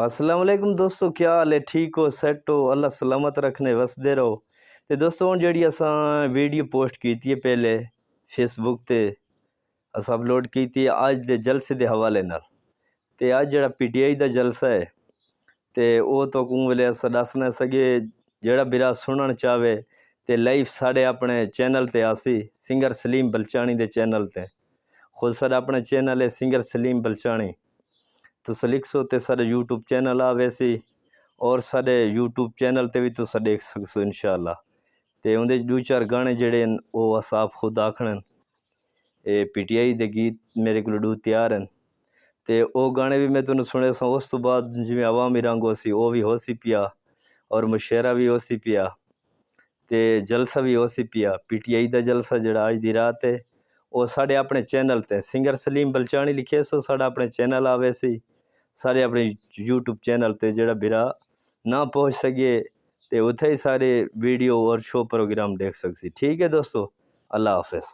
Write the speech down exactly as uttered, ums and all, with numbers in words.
السلام علیکم دوستو، کیا حال ہے؟ ٹھیک ہو؟ سیٹ ہو؟ اللہ سلامت رکھنے، وسدے رہو۔ تے دوستو، ہن جیڑھی اساں ویڈیو پوسٹ کیتی ہے پہلے فیس بک تے، اساں اپلوڈ کیتی ہے اج دے جلسے دے حوالے نال۔ تے اج جیڑھا پی ٹی آئی دا جلسہ ہے، تے او تہاکوں ویلے اساں ڈس نہ سگے۔ جیڑھا بھرا سنن چاہوے تے لائیو ساڈے اپنے چینل تے آسی، سنگر سلیم بلچانی دے چینل تے۔ خود ساڈا اپنا چینل ہے سنگر سلیم بلچانی، تساں لکھسو تے ساڈے یوٹیوب چینل آ ویسی، اور ساڈے یوٹیوب چینل تے وی تساں ڈیکھ سکسو انشاءاللہ۔ تے اوندے وچ ڈو چار گانے جیڑھے ہن، او اساں آپ خود آکھن ہن۔ اے پی ٹی آئی دے گیت میرے کول ڈو تیار ہن، تے او گانے وی میں تہانوں سنڑیساں۔ اس توں بعد جیویں عوامی رنگ ہوسی، او وی ہوسی پیا، اور مشاعرہ وی ہوسی پیا، تے جلسہ وی ہوسی پیا۔ پی ٹی آئی دا جلسہ جیڑھا اج دی رات ہے، او ساڈے اپنے چینل تے سنگر سلیم بلچانی لکھیسو، ساڈا اپنے چینل آ ویسی۔ سارے اپنے یوٹیوب چینل تے جیڑھا بھرا نہ پہنچ سگے، تے اتھے ہی سارے ویڈیو اور شو پروگرام ڈیکھ سکسی۔ ٹھیک ہے دوستو، اللہ حافظ۔